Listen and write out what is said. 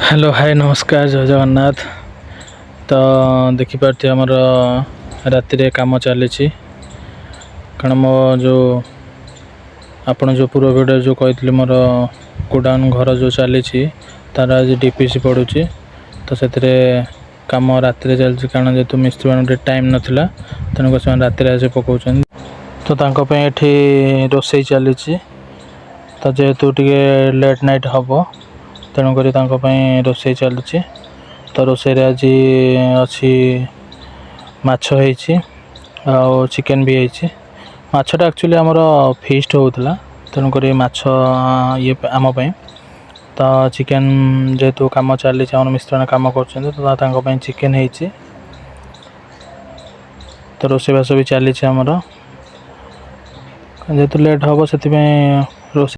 Hello, ହାଏ, ନମସ୍କାର, ଜୟ ଜଗନ୍ନାଥ। ତ ଦେଖିପାରୁଥିବେ, ଆମର ରାତିରେ କାମ ଚାଲିଛି। କାରଣ ମୋ ଯେଉଁ ଆପଣ ଯେଉଁ ପୂର୍ବ ଭିଡ଼ିଓ ଯେଉଁ କହିଥିଲି, ମୋର ଗୋଡାଉନ୍ ଘର ଯେଉଁ ଚାଲିଛି, ତା'ର ଆଜି ଡିପିସି ପଡ଼ୁଛି। ତ ସେଥିରେ କାମ ରାତିରେ ଚାଲିଛି, କାରଣ ଯେହେତୁ ମିସ୍ତ୍ରୀମାନଙ୍କୁ ଟିକେ ଟାଇମ୍ ନଥିଲା, ତେଣୁକରି ସେମାନେ ରାତିରେ ଆସି ପକାଉଛନ୍ତି। ତ ତାଙ୍କ ପାଇଁ ଏଠି ରୋଷେଇ ଚାଲିଛି। ତ ଯେହେତୁ ଟିକେ ଲେଟ୍ ନାଇଟ୍ ହେବ, ତେଣୁକରି ତାଙ୍କ ପାଇଁ ରୋଷେଇ ଚାଲିଛି। ତ ରୋଷେଇରେ ଆଜି ଅଛି, ମାଛ ହେଇଛି ଆଉ ଚିକେନ୍ ବି ହେଇଛି। ମାଛଟା ଆକ୍ଚୁଆଲି ଆମର ଫିଷ୍ଟ ହେଉଥିଲା, ତେଣୁକରି ମାଛ ଇଏ ଆମ ପାଇଁ। ତ ଚିକେନ୍ ଯେହେତୁ କାମ ଚାଲିଛି, ଆମର ମିସ୍ତ୍ରୀମାନେ କାମ କରୁଛନ୍ତି, ତ ତାଙ୍କ ପାଇଁ ଚିକେନ୍ ହେଇଛି। ତ ରୋଷେଇବାସ ବି ଚାଲିଛି ଆମର। ଯେହେତୁ ଲେଟ୍ ହେବ, ସେଥିପାଇଁ ରୋଷେଇ